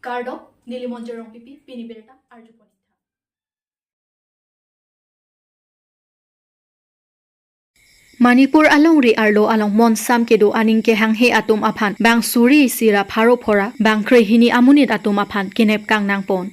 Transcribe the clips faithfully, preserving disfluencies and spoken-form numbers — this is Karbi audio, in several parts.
Kardom, neli Monjir Rongpipi, pini birta arjupon-ik tha. Manipur alongri arlo along monsam kedo aning kehanghe atum aphan bang suri isi ra pharo phora bang krehini amonit atum aphan kenep kangnangpon.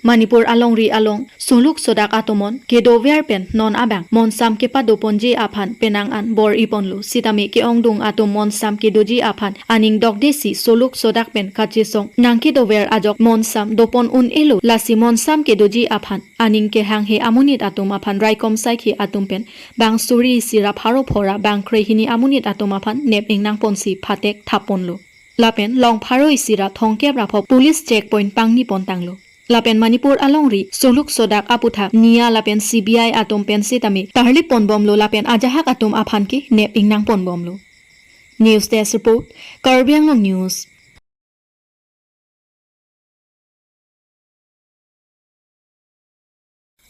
Manipur alongri along soluk sodak atomon kedover pen non abang monsam kepadoponji aphan penang an bor-iponlo, sitame ke-ongdung atum monsam kedoji aphan aning dokdesi soluk sodak pen kachesong nangkedover ajok monsam dopon un-elo, lasi monsam kedoji aphan aning kehanghe amonit atum aphan raikom saikhi atum pen bang suri isi ra pharo phora bang krehini amonit atum aphan nep ingnangponsi phatek thapponlo. Lapen long pharo isi ra thomkep ra pho police checkpoint pangnipontanglo. Lapen Manipur alongri soluk sodak aputhak nia lapen C B I atum pen sitame tarlipponbomlo lapen ajahak atum aphan kenep ingnangponbomlo. News Desk Report, Karbi Anglong News.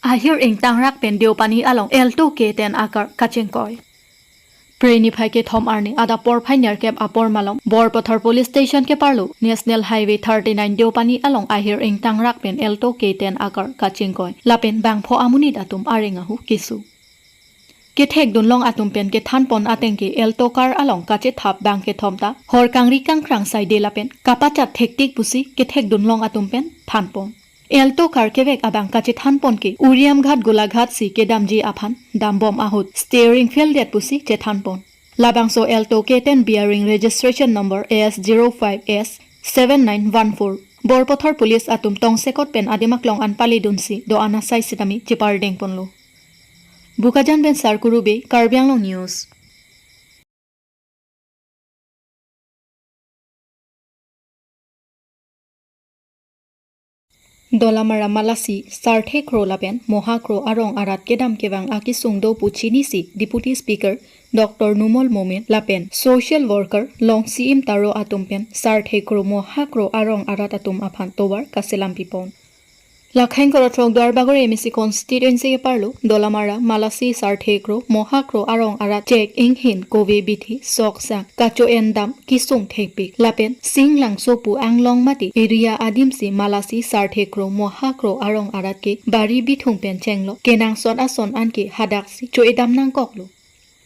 Ahir ingtangrak pen Deopani along Alto K ten akar kachingkoi. Phre niphai kethom arni adap porphai nerkep apor malom Borpathar Police Station keparlo National Highway thirty-nine Deopani along ahir ingtangrak pen Alto K ten akar kachingkoi. Lapen bangpho amonit atum areng ahu keso. Kethekdunlong atum pen kethanpon ateng ke Alto car along kachethap bang kethom ta hor kangri kangkrang saide lapen kapachat thektik pusi kethekdunlong atum pen thanpon. Alto car kevek abang kachethanpon ke Uriamghat Golaghat si kedamji aphan dambom ahut steering fail det pusi chethanpon. Labangso Alto K ten bearing registration number A S zero five S seven nine one four Borpathar Police atum tongsekot pen adim aklong an paledunsi do-an asai sitame chepardengponlo. Bokajan pen Sarkuru Bey, Karbi Anglong News. Dolamara Malasi Sarthe Kro lapen Moha Kro arong arat kedam kevang akesung do pu chinisi Deputy Speaker Doctor Numal Momin lapen social worker Longsi Im Taro atum pen Sarthe Kro Moha Kro arong arat atum aphan tovar kaselam pipon. Lakhang Korathok Duarbagori M A C constituency keparlo Dolamara Malasi Sarthe Kro Moha Kro arong arat chek inghin kove bithi sok sang kacho-en dam kesung thekpik lapen Singlangso pu anglong mate area adimsi Malasi Sarthe Kro Moha Kro arong arat ke bari bithung pen chenglo kenangsot ason anke hadaksi cho-edam nangkoklo.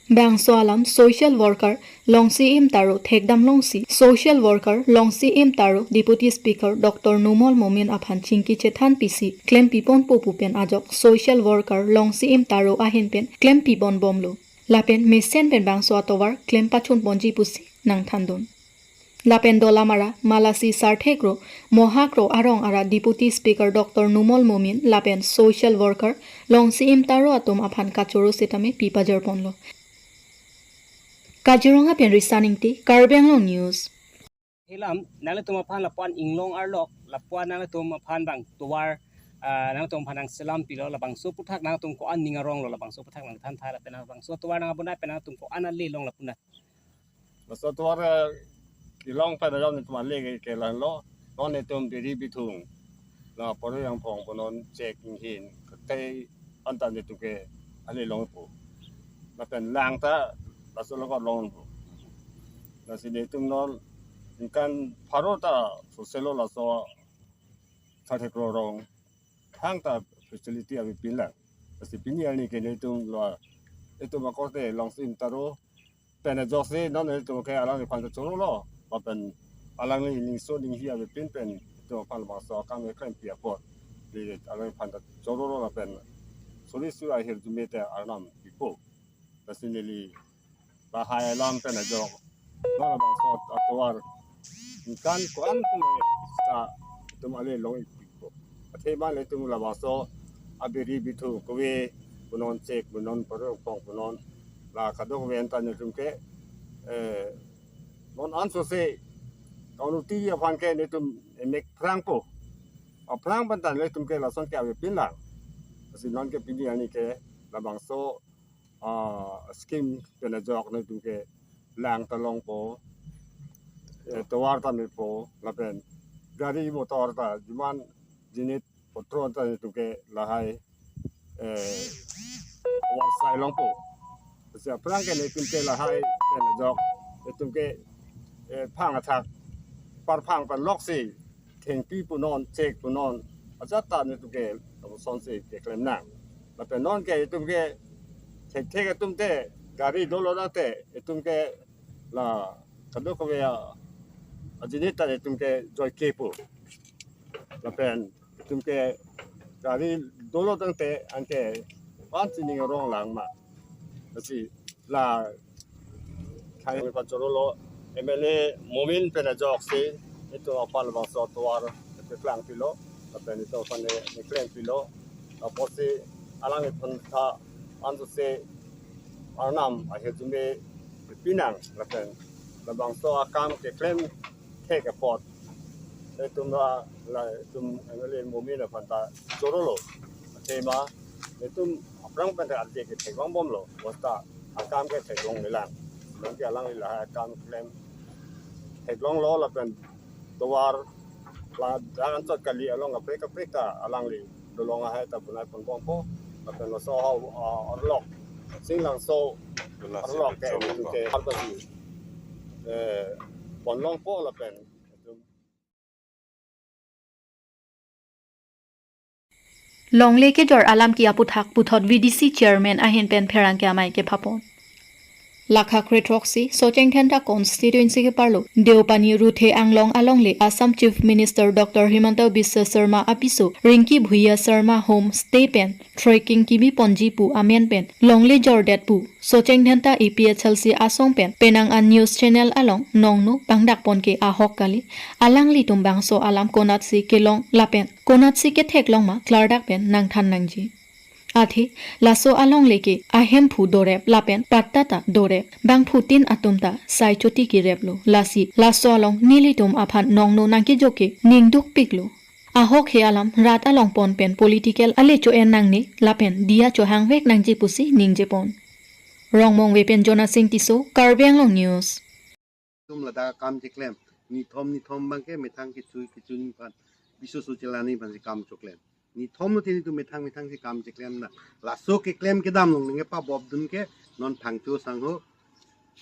Bangso alam social worker Longsi Im Taro thekdam longsi social worker Longsi Im Taro Deputy Speaker Doctor Numal Momin aphan chingki chethan pisi klem piponpo pu pen ajok social worker Longsi Im Taro ahin pen klem piponbomlo. Lapen mesen pen bangso atovar klem pachunponji pusi nangthandun. Lapen Dolamara Malasi Sarthe Kro Moha Kro arong arat Deputy Speaker Doctor Numal Momin lapen social worker Longsi Im Taro atum aphan kachoro sitame pipajarponlo. Kaziranga pen Risan Ingti, Karbi Anglong News. Hilam, nanglitum aphan lapuan inglong arlok, lapuan nanglitum aphan bang tovar, ah, nanglitum aphan nangselam pilo, labangso aputhak nangtum ko-an ning aronglo, labangso aputhak nangthan thai lapen labangso tovar nang abonai pen nangtum ko-an ale long lapunat. Laso tovar, eh, kelong pen alam netum ale ke, ke lang lo. Non netum biri bithung, la poro yang phong punon chek inghin kethai anta netum ke ale longpo. Lapen lang ta laso lo longpo. Lasi netum non ningkan pharo ta soselo laso Sarthe Kro arong thangta facility avepin lang. Lasi pini arni ke netum lo, netum akorte Longsi Im Taro pen ajoksi non netum ke alangliphan ta chorolo. Lapen alangli ningso ninghi avepin pen netum aphan bangso akam ekrem pi apot. Di alangliphan ta chorolo lapen suri suri ahirjume te arnam pipo. Lasi neli lahai alam pen ajok non labangso atovar ningkan ko-an tum ta netum ale long-ikpikpo. Athema netum labangso abiri bithung kove punon chek punon poro phong punon la kadokave anta netum ke, eh, non ansose kaunuti aphan ke netum emek phrangpo. Aphrang pen ta netum ke lason ke avepin lang. Lasi non ke pini arni ke labangso, ah, scheme pen ajok netum ke lang ta longpo, eh, tovar ta mepo, lapen gari motor ta juman jinit potro ta netum ke lahai, eh, avarsai longpo. Lasi aphrang ke netum ke lahai pen ajok netum ke, eh, phang athak parphang pen loksi Thengpi punon, chek punon, ajat ta netum ke, lapuson si keklem nang. Lapen non ke itum ke, thekthek atum te, gari dolo tangte, itum ke, la, kadokave a, ajinit ta itum ke joike pu. Lapen, itum ke, gari dolo tangte, anke, pan sining arong lang ma. Lasi, la, thang pa chorolo, M L A Momin pen ajoksi, itum aphan bangso tovar, keklang pilo, lapen itum aphan ne, ne klem pilo, apotsi, alangliphan ta, anso se, Arnam, ahirjume, pinang, lapen, labangso akam keklem, thek apot. Itum la, la, itum M L A Momin aphan ta chorolo. Athema, itum aphrang pen ta arje ke theklong bomlo. Bosta akam ke theklongle lang. Nangke alangli la akam klem theklonglo lapen tovar la dan chot kali along kaprek kaprek ta alangli dolong ahai ta bunai pon bompo. Lapen laso ha, ah, arlok. Singlangso arlok ke, ke harbasi, eh, ponlongpo lapen. Longle kejor alam ke aputhak puthot V D C chairman ahin pen pherangke amei kepapon. Lakha krethroksi Socheng Dhenta constituency keparlo Deopani Ruthe Anglong alongle Assam Chief Minister Doctor Himanta Biswa Sarma apiso Rinki Bhuiya Sarma Home Stay pen trekking kebi ponji pu amen pen longle jordet pu Socheng Dhenta A P H L C asong pen penang an news channel along nongno pangdak pon ke ahok kali. Alanglitum bangso alam konatsi kelong lapen konatsi ketheklong ma klardak pen nangthan nangji. Athe laso alongle ke ahemphu dorep lapen patta ta dorep, bangphutin atum ta sai choti kereplo. Lasi laso along nelitum aphan nongno nangkejok ke ningdukpiklo. Ahok he alam rat along pon pen political ale cho-en nangne lapen diya chohangvek nangji pusi ningjepon. Rongmongve pen Jonasing Tisso, Karbi Anglong News. Itum ladak akam cheklem, nithom nithom abangke methang kecho kecho ni aphan, bisu su chelani aphan si kam choklem. Nithom lo tini itum methang methang si kam cheklem na. Laso keklem kedam along ningke pabobdun ke non Phangcho sangho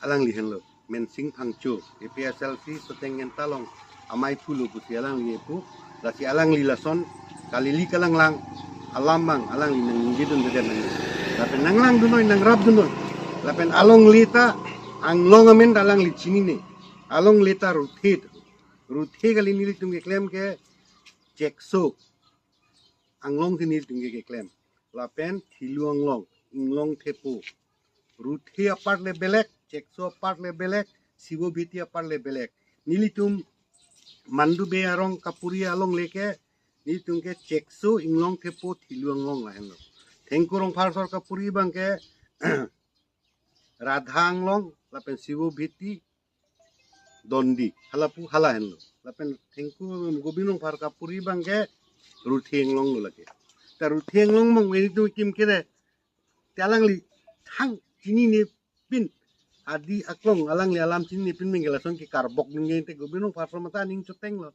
alangli henlo. Mensing Phangcho, A P H L C Socheng Dhenta along amei pulo pusi alangli pu. Lasi alangli lason kalili kalanglang alam abang alangli nangningjidunde nang. Lapen nanglangdunnoi, nangrapdunnoi. Lapen alongle ta Anglong amen ta alangli chinine. Alongle ta Ruthe. Ruthe kali nelitum keklem ke Chekso Anglong si nelitum ke keklem. Lapen Thilu Anglong, Inglong Thepo. Ruthe apart le belek, Chekso apart le belek, Sibo Bhiti apart le belek. Nelitum Mandu Bey arong kapuri alongle ke, nelitum ke Chekso, Inglong Thepo, Thilu Anglong lahenlo. Thengku Rongpharsor kapuri abangke Radha Anglong, lapen Sibo Bhiti, Dondi, hala pu hala henlo. Lapen Thengku Gobind Rongphar kapuri abangke Ruthe Anglong lo lake. Ta Ruthe Anglong mong eni tu kim kere. Te alangli thang chinine pin. Adi aklong alangli alam chinine pin mengke lason ke karbok ningke te Gobind Rongpharso mata aning chotenglo.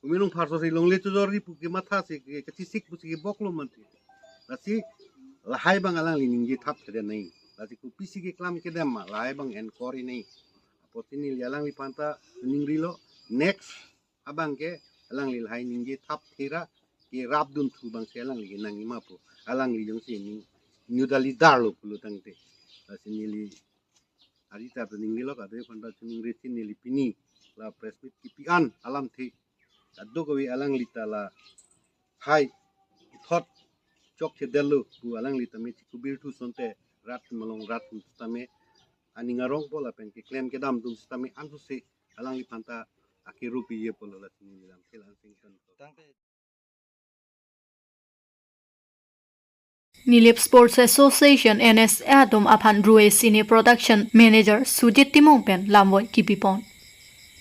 Gobind Rongpharso si longle chojor ri pu kematha si ke, kachisik pusi keboklo mati. Lasi lahai abang alangli ningje thap thedenei. Lasi kopisi keklam kedam ma lahai abang enquiry nei. Apotsi neli alangliphan ta ningrilo, next abangke alangli lahai ningje thap thera kerapdun thu abangsi alangli kenangji ma pu. Alangli jongsi ning nudali darlo pulo tangte. Lasi neli ari ta pu ningrilo, kadokave aphan ta chiningri si neli pini la press meet kepi an alamthe kadokave alangli ta lahai thot chokchedetlo pu alangli tame chikubir thu asonte rat malong rat tame aning arongpo lapen keklem kedam atum sitame ansose alangliphan ta akero piji apotlo, lasi neli lam kelang sing kan. Nilip Sports Association, N S A atum aphan Rue Cine Production Manager Sujit Timung pen lamvoi kipipon.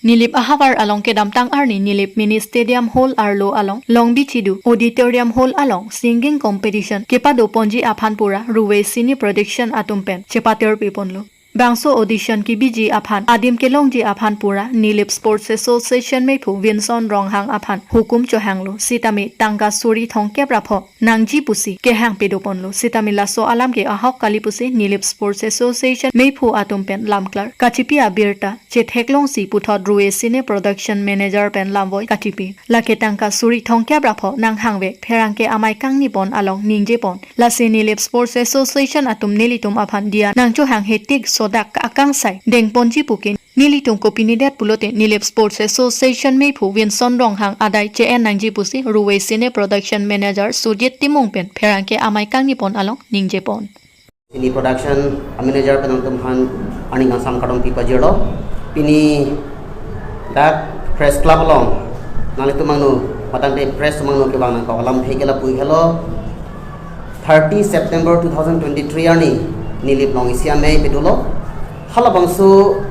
Nilip ahavar along kedamtang arni Nilip Mini Stadium Hall arlo along Longbi Chidu Auditorium Hall along singing competition kepadoponji aphan pura Rue Cine Production atum pen chepatir piponlo. Bangso audition kebiji aphan adim kelongji aphan pura Nilip Sports Association meiphu Vinson Ronghang aphan hukum chohanglo, sitame tangka suri thomkep ra pho nangji pusi kehang pedoponlo, sitame laso alam ke ahok kali pusi Nilip Sports Association meiphu atum pen lamklar kachipi abirta chetheklongsi puthot Ruve Cine Production Manager pen lamvoi kachipi. Lake tangka suri thomkep ra pho nanghangvek pherangke amei kangnipon along ningjepon. Lasi Nilip Sports Association atum nelitum aphan diya nangchohang hetik sodak akangsai dengponji puke nelitum kopinidet pulote Nilip Sports Association meiphu Vinson Ronghang adai che-en nangji pusi Ruve Cine Production Manager Sujit Timung pen pherangke amei kangnipon along ningjepon. Cine Production a manager pen nangtum aphan aning kangsam kardom pipajirlo. Pini dak Press Club along nanglitum angno matangte press atum angno kevang nangkok alamthe ke lapu helo. Thirty September two thousand twenty-three arni Nilip along isi amei pedulo. Halabangso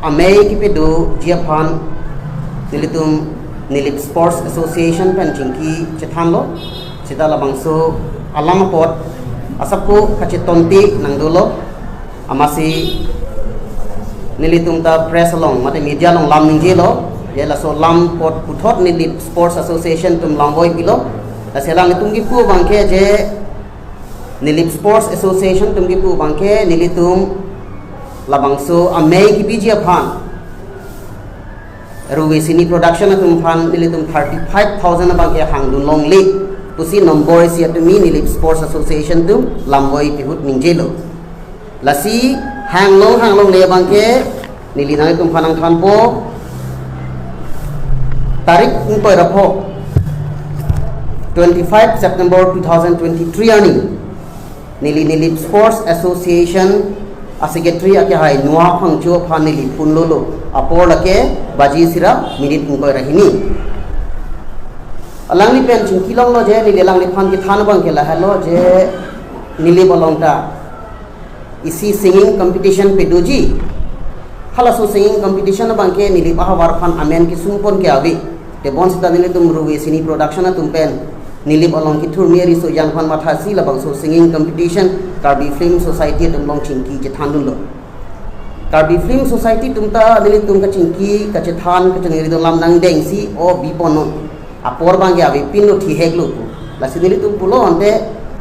amei kepedoji aphan nelitum Nilip Sports Association pen chingki chethanlo. Seta labangso alam apot asapko kachetonte nangdolo. Amatsi nelitum ta press along mate media along lam ningjelo. Je laso alam apot puthot Nilip Sports Association atum lamvoi pilo. Lasi alanglitum kipu abangke je Nilip Sports Association atum kipu abangke nelitum labangso amei kebiji aphan Ruve Cine Production atum aphan nelitum thirty-five thousand abangke hangdun longle pusi nombor isi atumi Nilip Sports Association atum lamvoi pihut ningjelo. Lasi hanglong hanglongle abangke neli nanglitum aphan nangthanpo, tarik ingkoi ra pho, twenty-five September two thousand twenty-three arni neli Nilip Sports Association a secretary akehai Nuha Phangcho aphan neli phone lolo. Apor lake baji isi ra minute ingkoi ra hini. Alangli pen chingki longlo je neli alangliphan kethan abangke lahelo je Nilip along ta isi singing competition pedoji. Halaso singing competition abangke Nilip ahavar aphan amen kesungpon ke ave. Tebon seta nelitum Ruve Cine Production atum pen Nilip along kethurmi ariso jang aphan mathasi labangso singing competition Karbi Film Society atum along chingki chethandunlo. Karbi Film Society atum ta nelitum kachingki, kachethan, kachiningri dun alam nangdengsi o biponnon. Apor abangke avepinlo, thiheklo pu. Lasi nelitum pulo ante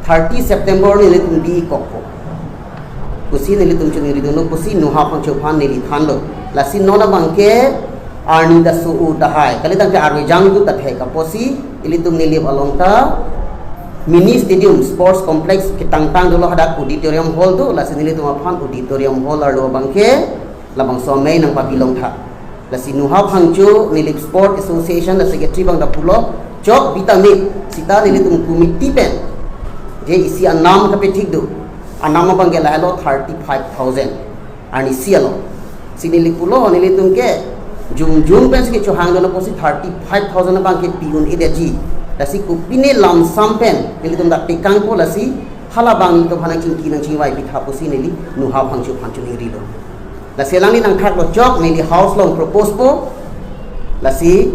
thirty September nelitum bikokpo pusi nelitum chiningri dunlo pusi Nuha Phangcho aphan neli thanlo. Lasi non abangke arni ta so-o tahai, kali tangte arve jangdut tahai kapusi ilitum Nilip along ta mini stadium sports complex ketangtang dolo, hadak auditorium hall do. Lasi nelitum aphan auditorium hall arlo abangke labangso amei nangpabi longtha. Lasi Nuha Phangcho Nilip Sport Association a secretary abang ta pulo, chok bita me seta nelitum committee pen je isi anam kapethik do. Anam abangke lahelo thirty-five thousand. Arnisi along si neli pulo, nelitum ke jongjong pensi kechohang dun apotsi thirty-five thousand abangke pi un-edetji. Lasi kopine lamsam pen nelitum dak tekangpo, lasi halabang nelitum aphan nangchingki nangchingvai pitha pusi neli Nuha Phangcho aphan chiningrilo. Lasi alangli nangthaklo, chok neli house along proposepo. Lasi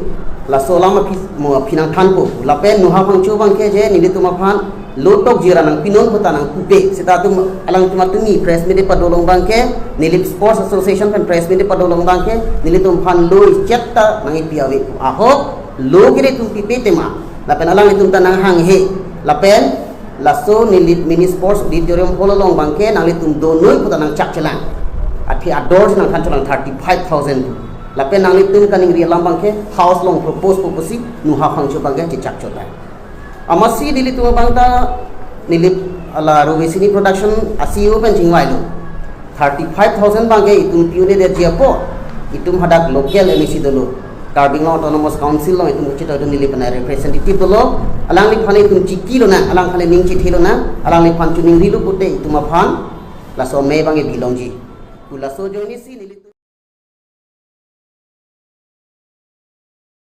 laso alam aphi mo aphi nangthanpo. Lapen Nuha Phangcho abangke je nelitum aphan lo tokjira nangpinon puta nangpupe. Seta atum, alangtum atumi press meet padolong abangke, Nilip Sports Association pen press meet padolong abangke nelitum aphan lo ichet ta nangkipi ave. Ahok lo kere atum pipe tema. Lapen alanglitum ta nanghanghe. Lapen laso Nilip Mini Sports Auditorium Hall along abangke nanglitum donoi puta nangchakchelang. Athe ador si nangthancholang thirty-five thousand pu. Lapen nanglitum kaningri alam abangke house along proposepo pusi Nuha Phangcho abangke chechakcholang. Amatsi nelitum abang ta Nilip ala Ruve Cine Production a C E O pen chingvailo. Thirty-five thousand abangke itum pi un-edetji apot, itum hadak local M A C dolo, Karbi Anglong Autonomous Council along itum kachethoi do, Nilip aphan representative dolo. Alangliphan itum chikilonang, alangliphan ning chithelonang, alangliphan chiningrilo pute itum aphan laso amei abangke bilongji. Pu laso ajoinesi neli